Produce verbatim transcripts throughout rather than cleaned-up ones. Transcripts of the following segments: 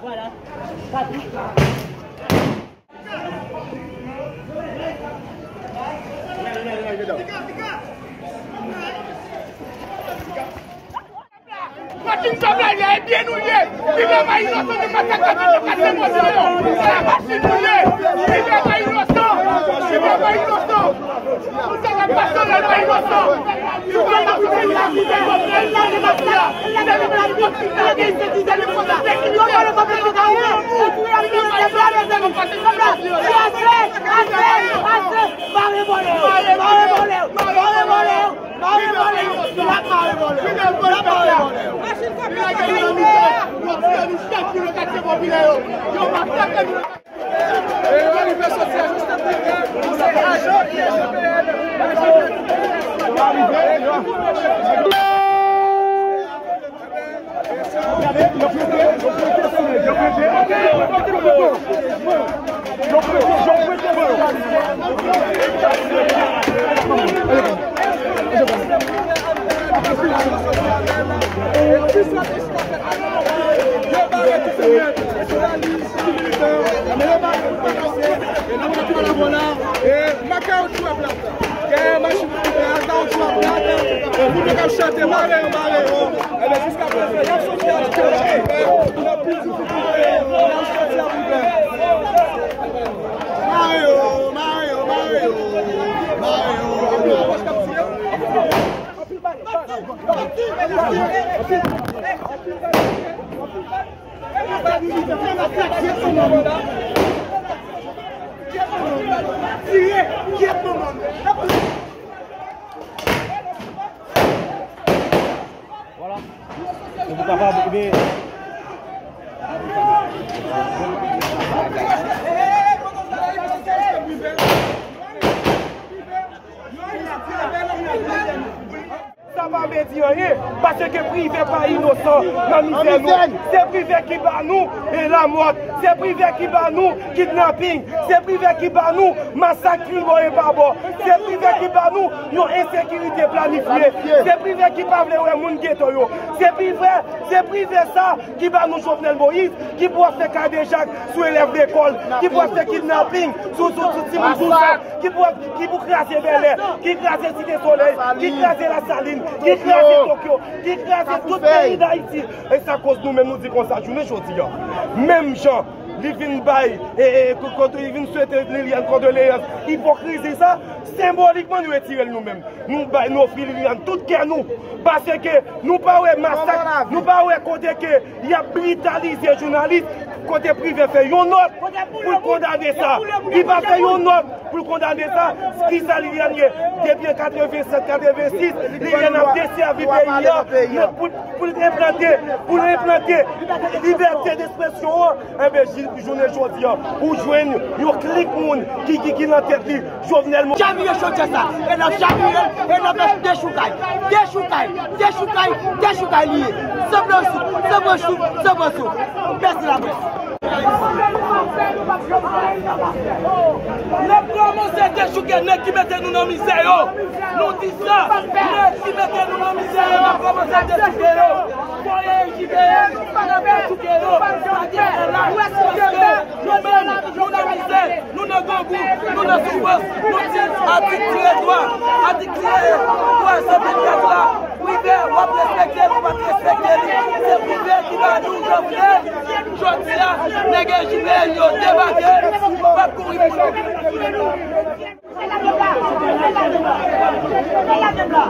Voilà. Machin sa bay la, e byen nou ye. Libè pa inosan, nou pa ta ka di nou ka demontre yo. Se la machin nou ye. Libè pa inosan. Libè pa inosan. Pou sa k ap pase la, pa inosan. Libè pa inosan. Libè pa inosan. Mare vòlè yo! Mare vòlè yo! Mare vòlè yo! Mare vòlè yo! N ap mare vòlè yo! N ap mare vòlè yo! Yo tire nou chak pou nan katye popilè yo! Yo masakre nou nan katye. Kè machin ki te ata ou twa plat, moun yo k ap chante mare yo, mare yo. Enben, jiskaprezan, y ap soti a ti kè, y ap pil difikilte, y ap soti a pou bèl. Mare yo, mare yo, mare yo, mare yo. Vwala. Se pou kapab, ebyen. Sa pa vle di anyen, paske Privè pa inosan nan mizè nou. Se Privè ki ba nou e lamòt. Se Privè ki ba nou kidnaping. Se Privè ki ba nou masak tribò e pabò. Se Privè ki ba nou yon ensekirite planifye. Se Privè ki pa vle wè moun geto yo. Se Privè, se Privè sa ki ba nou Jovenel Moïse, ki pou ap fè kadejak sou elèv lekòl, ki pou ap fè kidnaping sou, sou, sou timoun douz an, ki pou ap, ki pou kraze Bèlè, ki kraze Site Solèy, ki kraze Lasalin, ki kraze Tokyo, ki kraze tout peyi Dayiti. E sa koz nou menm nou di konsa, jounen jodi a, menm jan li vin bay, e, e, ko-, kote li vin swete Liliane kondoleyans, ipokrizi sa, senbolikman nou retire l nou menm. Nou bay, nou ofri Liliane tout kè nou. Paske nou pa wè masak, nou pa wè kote ke y ap britalize jounalis, kote Privè fè yon nòt pou l kondane sa. Li pa fè yon nòt pou l kondane sa. Kisa Liliane ye? Depi an katrevennsèt, katrevensis, Liliane ap desèvi peyi a pou, pou l enplante, pou l enplante libète de ekspresyon an, enben, ji-, jounen jodi a, ou jwenn yon klik moun ki, ki, ki nan tèt li, Jovenel Mo-, Chavire chodyè sa, e n ap chavire l, e n ap fè dechoukay, dechoukay, dechoukay, dechoukay li ye. San pran souf, san pran souf, san pran souf. Mèsi laprès. N ap kòmanse dechouke nèg ki mete nou nan mizè yo. Nou di sa, nèg ki mete nou nan mizè yo, n ap kòmanse dechouke yo. Voye J P N, n ap dechouke yo. Pa gen anyen la, paske nou menm, nou nan mizè, nou nan grangou, nou nan soufrans. Nou di atik tire dwa, atik tire dwa san vennkat la. Privè, w ap respekte l, w pa t respekte l. Se Privè ki ba nou Jovenel. Jodi a, nèg J P N yo debake, p ap kouri pou nou. Li fè lagèt la! Li fè lagèt la!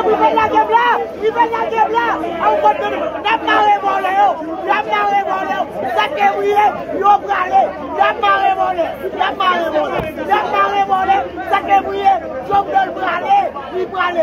Li fè lagèt la! Li fè lagèt la! A yon kote nou, n ap mare vòlè yo! N ap mare vòlè yo! Sa ke mouye, yo prale! N ap mare vòlè! N ap mare vòlè! N ap mare vòlè! Sa ke mouye, Jovenel prale! Li prale!